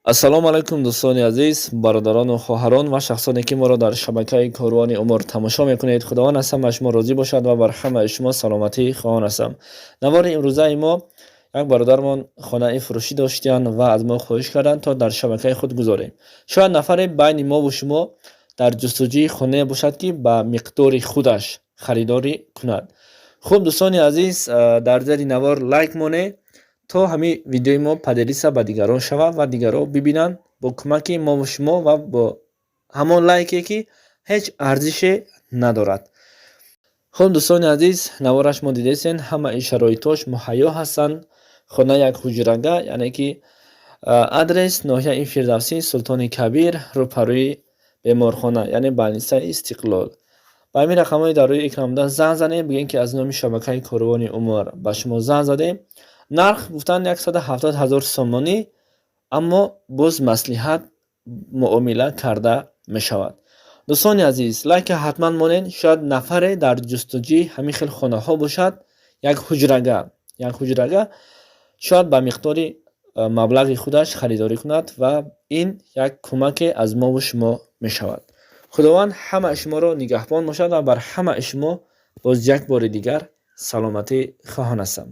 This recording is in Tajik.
Ассалому алайкум, дӯстони азиз, бародарону хоҳарон ва шахсоне, ки моро дар шабакаи Корвони Умр тамошо мекунед. Худованд аз ҳамаи шумо розӣ бошад ва бар ҳамаи шумо саломатӣ хоҳон ҳастам. Навори имрӯзаи мо: як бародармон хонаи фурӯшӣ доштиянд ва аз мо хоҳиш карданд, то дар шабакаи худ гузорем. Шояд нафаре байни мову шумо дар ҷустуҷӯи хонае бошад, ки ба миқдори худаш харидорӣ кунад. Хуб, дӯстони азиз, дар зери навор лайк монед, то ҳамин видеои мо поделиться ба дигарон шавад ва дигарон бибинанд. Бо кӯмаки мову шумо ва бо ҳамон лайке, ки ҳеҷ арзише надорад. Хуб, дӯстони азиз, навораш мо дидесен, ҳамаи шароитҳош муҳайё ҳастанд. Хона як ҳуҷрага, яъне ки адрес: ноҳияи Фирдавсӣ, Султони Кабир, рӯпарӯи беморхона, яъне больницаи Истиқлол. Ба ҳамин рақамҳои дар рӯи экран буда занг занед, бигӯед, ки аз номи шабакаи Корвони Умр ба шумо занг задем. Нарх гуфтанд 170 000 сомонӣ, аммо боз маслиҳат, муомила карда мешавад. Дӯстони азиз, лайка ҳатман монед. Шояд нафаре дар ҷустуҷӯи ҳамин хел хонаҳо бошад, як ҳуҷрага, як ҳуҷрага, шояд ба миқдори маблағи худаш харидорӣ кунад ва ин як кӯмаке аз мову шумо мешавад. Худованд ҳамаи шуморо нигаҳбон бошад ва бар ҳамаи шумо боз як бори дигар саломатӣ хоҳон ҳастам.